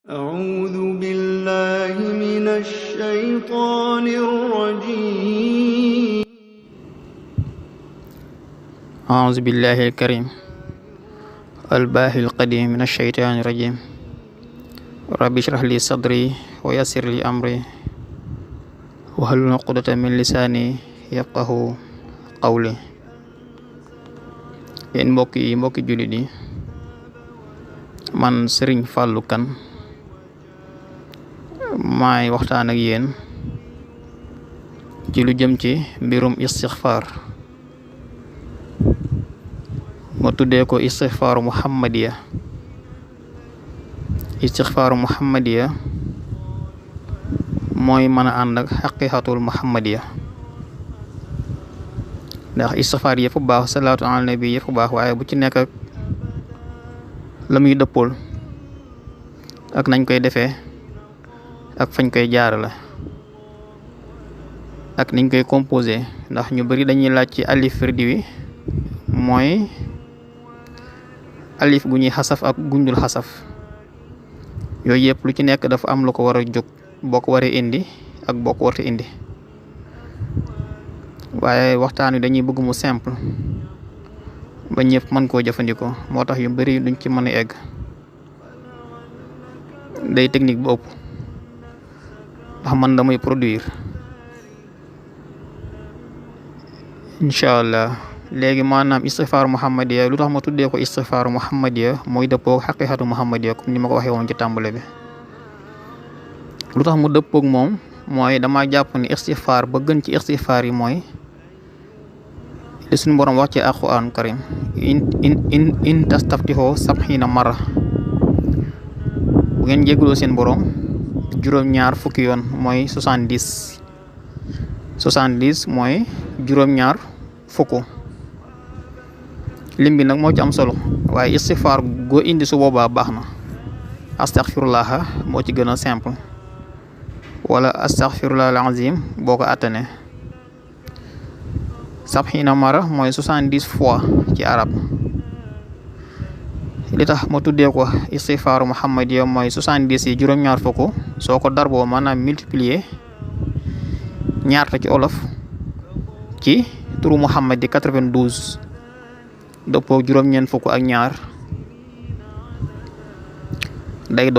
أعوذ بالله من الشيطان الرجيم. أعوذ بالله الكريم الباهي القديم من الشيطان الرجيم. رب اشرح لي صدري ويسر لي أمري واحلل عقدة من لساني يفقه قولي. yéen mbokki jullit yi, man Serigne Fallou Kane maay waxtaan ak yéen ci lu jëm ci mbirum istixfaar. ma tuddee ko istixfaaru muhammadiya. istixfaaru muhammadiya mooy mën a ànd ak xaqiqatul muhammadiya, ndax istixfaar yëpp baax, salaatu ala nabi yëpp baax, waaye bu ci nekk ak la muy dëppool ak nañ koy defee ak fañ koy jaarale ak niñ koy composé. ndax ñu bari dañuy laaj ci alif firdi wi mooy alif gu ñuy xasaf ak guñdul xasaf. yooyu yëpp lu ci nekk dafa am lu ko war a jóg, boo ko waree indi ak boo ko warta indi. waaye waxtaan wi dañuy bëgg mu simple ba ñëpp mën koo jëfandikoo, moo tax yu bari duñ ci mën a egg. day technique bu ëpp ndax man damay produire. incha allah léegi maanaam istixfaaru muhammadiya, lu tax ma tuddee ko istixfaaru muhammadiya mooy dëppoog xaqiqatu muhammadiya comme ni ma ko waxee woon ci tàmbale bi. lu tax mu dëppoog moom mooy dama jàpp ni istixfaar ba gën ci istixfaar yi mooy li suñu borom wax ci alquraan karim, in tastaftixoo sabxiina marra. bu ngeen jégaloo seen borom juróom-ñaar fukki yoon mooy 70 mooy juróom-ñaar fukk. lim bi nag moo ci am solo, waaye istixfaar goo indi su boobaa baax na. astaxfirullaha moo ci gën a simple, wala astaxfirullah alazim boo ko attane. sabxiina mara mooy 70 fois ci arab. li tax ma tuddee ko istixfaaru muhammadiya mooy 70 yi juróom-ñaar fukk, soo ko darboo maanaam multiplier ñaarta ci olof ci turu muhammad di 92 dëppoo juróom-ñeent fukk ak ñaar, day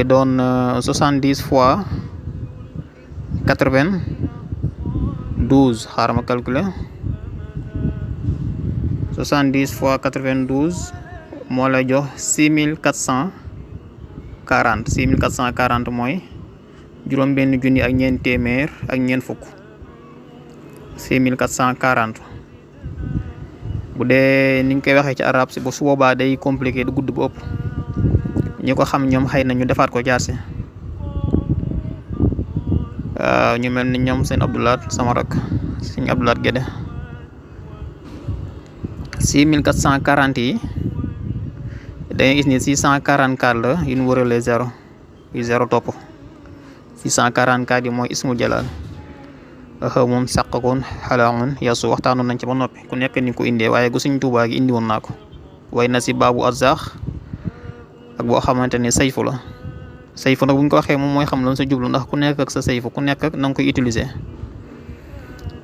doon 70 fois 92. xaaral ma calculer. 70 fois 92 moo lay jox 6440. 6440 mooy juróom benn junni ak ñeent téeméer ak ñeent fukk. 6440 bu dee niñ koy waxee ci arab si bu su boobaa day compliqué, du gudd bu ëpp. ñi ko xam ñoom xëy na ñu defaat ko jaarsi. ñu mel ni ñoom seen Abdoulaat sama rak sëñ Abdoulaat Gédé. 6440 yi dangay gis ni 644 la yu ñu wërale zéro yu zéro topp. 644 yi mooy ismu jalal. moom sàqakoon xalaaxoon yasu waxtaanoon nañ ci ba noppi, ku nekk ni ko indee, waaye gu Sëñ Tuubaa gi indi woon naa ko. way na si baabu arzaax ak boo xamante ne sayfu la. sayfu nag bu ñu ko waxee moom mooy xam lan sa jublu, ndax ku nekk ak sa sayfu, ku nekk ak na nga koy utiliser.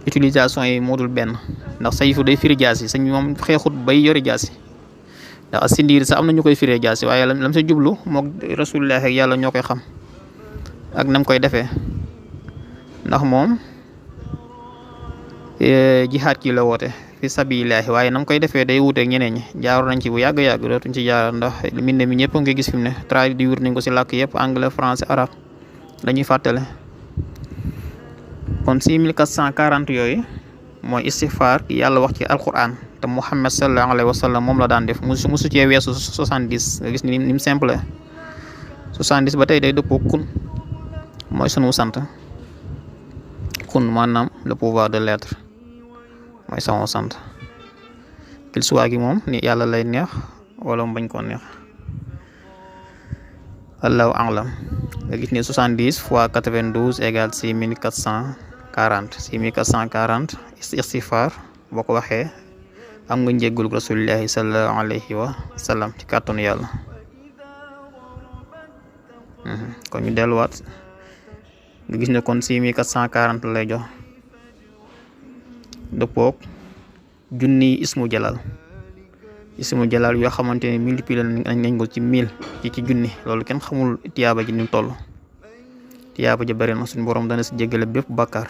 utilisation yi moo dul benn, ndax sayfu day firi jaasi. Sëñ moom xeexut bay yori jaasi, ndax sindiir sax am na ñu koy firee jaasi, waaye lam sa jublu moog rasulullah ak yàlla ñoo koy xam ak nam koy defee. ndax moom jihaad ki la woote fi sabilillahi, waaye nam koy defee day wuuteeg ñeneen ñi. jaaroon nañ ci bu yàgg-yàgg, dootuñ ci jaar ndax mbind mi ñëpp nga gis fi mu ne traduire nañ ko si làkk yëpp, anglais, français, arabe dañuy fàttale. kon 6440 yooyu mooy istixfaar yàlla wax ci alquran, te Muhammad sallallahu alayhi wa sallam moom la daan def. musu cee weesu 70. nga gis ni mu simple. 70 ba tey day dëppoo kun mooy sunu sant. kun maanaam le pouvoir de l'être mooy sama sant. qu'il soit gi moom ni yàlla lay neex wala mu bañ koo neex, allahu alam. nga gis ni 70 fois 92 égale 6440. 6440 istixfaar boo ko waxee am nga njéggalu rasulillahi sallallahu alayhi wa sallam ci kàttanu yàlla. kon ñu delluwaat nga gis ne kon 6440 lay jox dëppoog junni ismu jalal yoo xamante ne multiplié nañ ko ci 1000 ci junni. loolu kenn xamul tiyaaba ji ni mu toll. tiyaaba ji bari na, suñu borom dana si jéggale bépp bàkkaar,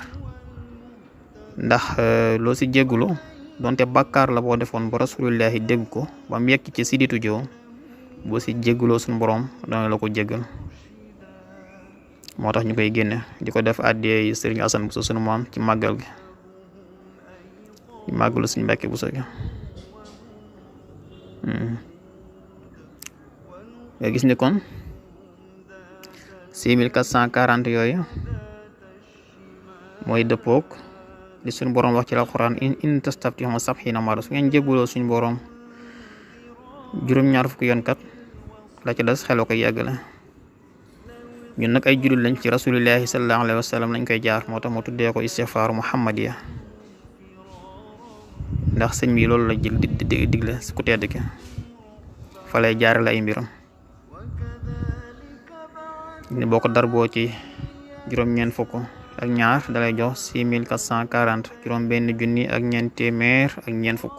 ndax loo si jéggulu donte bàkkaar la boo defoon ba rasulillahi dégg ko ba mu yekk ci siditu joo, boo si jégguloo suñu borom dana la ko jéggal. moo tax ñu koy génne di ko def àddiyee Sëriñ Asan Buso sunu maam ci màggal gi, ci màggalu suñu Mbàkke Buso gi. nga gis ni kon 6440 yooyu mooy dëppoog li suñu borom wax ci alxuraan in tastaftihu sab'ina marra. su ngeen jébbuloo suñu borom juróom-ñaar fukki yoon kat la ci des xeloo koy yàggale. ñun nag ay jullit lañ, ci rasulillahi sallallahu alayhi wa sallam lañ koy jaar, moo tax mu tuddee ko istighfaaru muhammadiya, ndax sëñ bi loolu la jël digle ku tedd ki fa lay jaarale ay mbiram. ni boo ko darboo ci juróom-ñeent fukk ak ñaar dalay jox 6440, juróom benn junni ak ñeent téeméer ak ñeent fukk.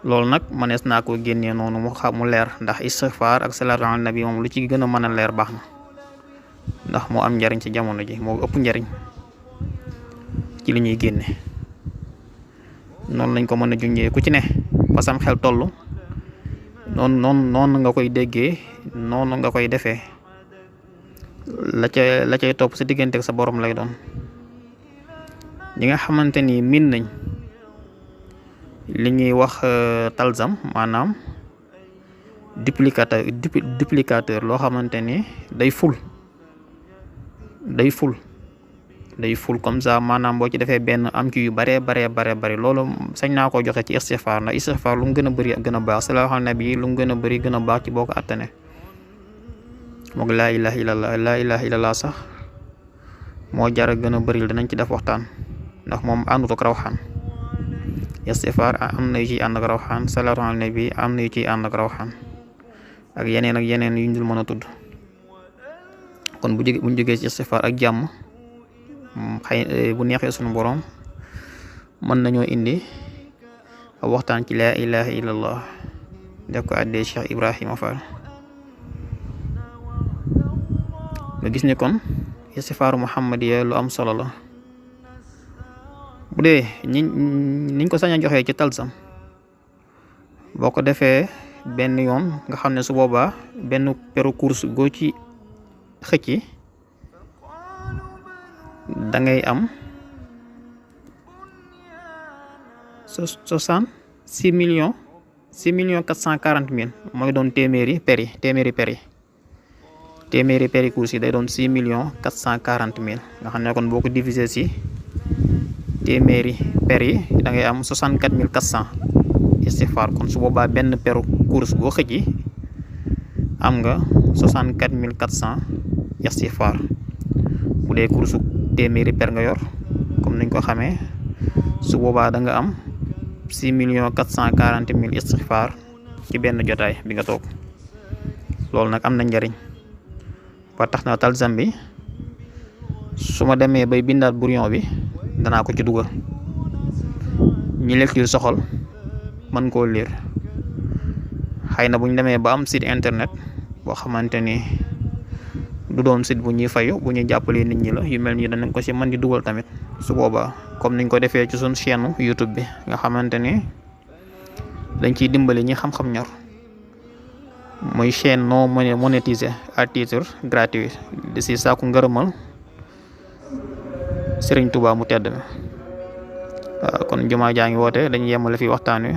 loolu nag mënees naa ko génnee noonu mu leer, ndax istighfar ak salaatu ala nabi moom lu ci gën a mën a leer baax na, ndax moo am njariñ ci jamono ji, moo ëpp njariñ ci li ñuy génne. noonu lañ ko mën a junjee ku ci ne fa sam xel toll noonu nga koy déggee, noonu nga koy defee. la cay topp sa diggante ak sa borom lay doon. ñi nga xamante ni min nañ li ñuy wax talzam, maanaam duplicateur loo xamante ni day ful comme ça, maanaam boo ci defee benn am ci yu bare, loolu sañ naa koo joxe ci istighfar, ndax istighfar lu mu gën a bëri gën a baax, salaatu ala nabi lu mu gën a bëri gën a baax ci boo ko attane. moog laa ilaha illallah sax moo jara gën a bëri, danañ ci def waxtaan, ndax moom àndut ak rawxaan. istighfar am na yu ciy ànd ak rawxaan, salaatu ala nabi am na yu ciy ànd ak rawxaan, ak yeneen yu ñu dul mën a tudd. kon buñ jógee ci istighfar ak jàmm, bu neexee sunu borom mën nañoo indi waxtaan ci laa ilaha illallah, def ko àddee Cheikh Ibrahima Fall. nga gis ne kon istighfaaru muhammadiya lu am solo la. bu dee niñ ko sañ a joxee ci talsam, boo ko defee benn yoon nga xam ne su boobaa benn peru course goo ci xëcci da ngay am 6 millions 440 000 mooy doon téeméeri peri course yi day doon 6 millions 440 000 nga xam ne kon boo ko diviser si téeméeri per yi da ngay am 64 400 istighfar. kon su boobaa benn peru course boo xëcci am nga 64 400 istighfar. bu dee course téeméeri per nga yor comme niñ ko xamee, su boobaa da nga am 6 millions 440 000 istighfar ci benn jotaay bi nga toog. loolu nag am na njariñ ba tax na talzam bi su ma demee bay bindaat brouillon bi danaa ko ci dugal, ñi lecture soxal mën koo lire. xëy na bu ñu demee ba am site internet boo xamante ni du doon site bu ñuy fayu, bu ñuy jàppalee nit ñi la, yu mel nii danañ ko ci mën di dugal tamit. su boobaa comme niñ ko defee ci suñ chaîne YouTube bi nga xamante ni dañ ciy dimbali ñi xam-xam ñor, muy chaîne non monétisée à titre gratuit, di si sàkku ngërëmal Sëriñ Tuubaa mu tedd mi. waaw kon jumaa jaa ngi woote, dañuy yemale fi waxtaan wi.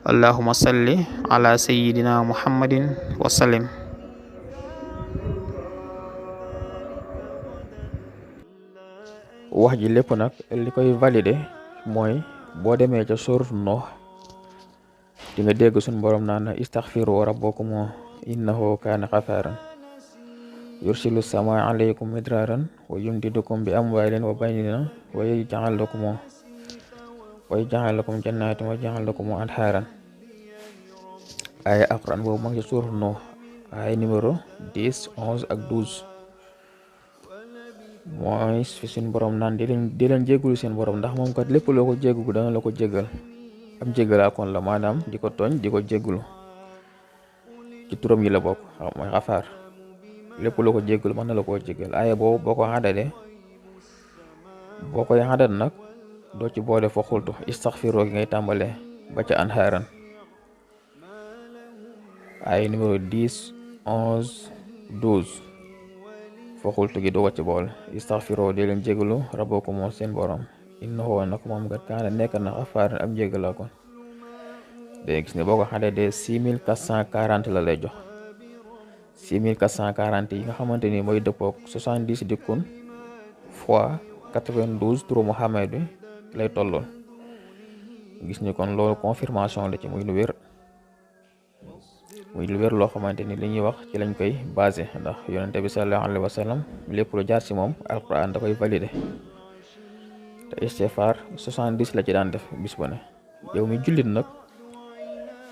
allahumma salli ala sayyidina muhammadin wa sallim. wax ji lépp nag li koy valider mooy boo demee ca sourate Nuh di nga dégg suñu borom naan istaghfiru rabbakum innahu kaana ghaffaran yursilu samaa alaykum midraaran wa yumdidukum bi amwaalin wa banina wa yaj'al lakum yaj'al lakum jannatin wa yaj'al lakum anhaaran. Aaya alquran boobu ma ngi ci suur Nuh aaya numéro 10 11 ak 12 mooy fi suñ borom naan di leen jéggulu seen borom ndax moom kat lépp loo ko jéggulu dana la ko jéggal. am jéggalaakoon la maanaam di ko tooñ di ko jéggulu ci turam yi la bokk mooy xafaar lépp loo ko jéggulu mën na la koo jéggal. aaya boobu boo ko xadadee boo koy xadat nag doo ci boole fa xultu istaxfiroo gi ngay tàmbalee ba ca anhaaran. aaya numéro 10 11 12 fa xultu gi doo ko ci boole istaxfiroo di leen jégalu rabbakum moom seen borom innahu nag moom kat kaana nekk na xafaaran am jégalaa kon. day gis ne boo ko xadadee 6440 la lay jox 6440 yi nga xamante ni mooy dëppook 70 dikkun fois 92 turu Muhammad bi lay tolloon. gis ni kon loolu confirmation la ci muy lu wér loo xamante ni li ñuy wax ci lañ koy basé ndax yonente bi sallallahu alayhi wa sallam lépp lu jaar ci moom alquran da koy validé te istighfar 70 la ci daan def bis bu ne. yow mi jullit nag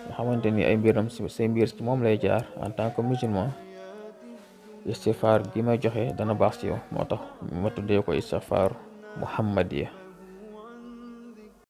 nga xamante ni ay mbiram say mbir ci moom lay jaar en tant que musulman istighfar gi may joxe dana baax ci yow moo tax ma tuddee ko istighfar muhammadiya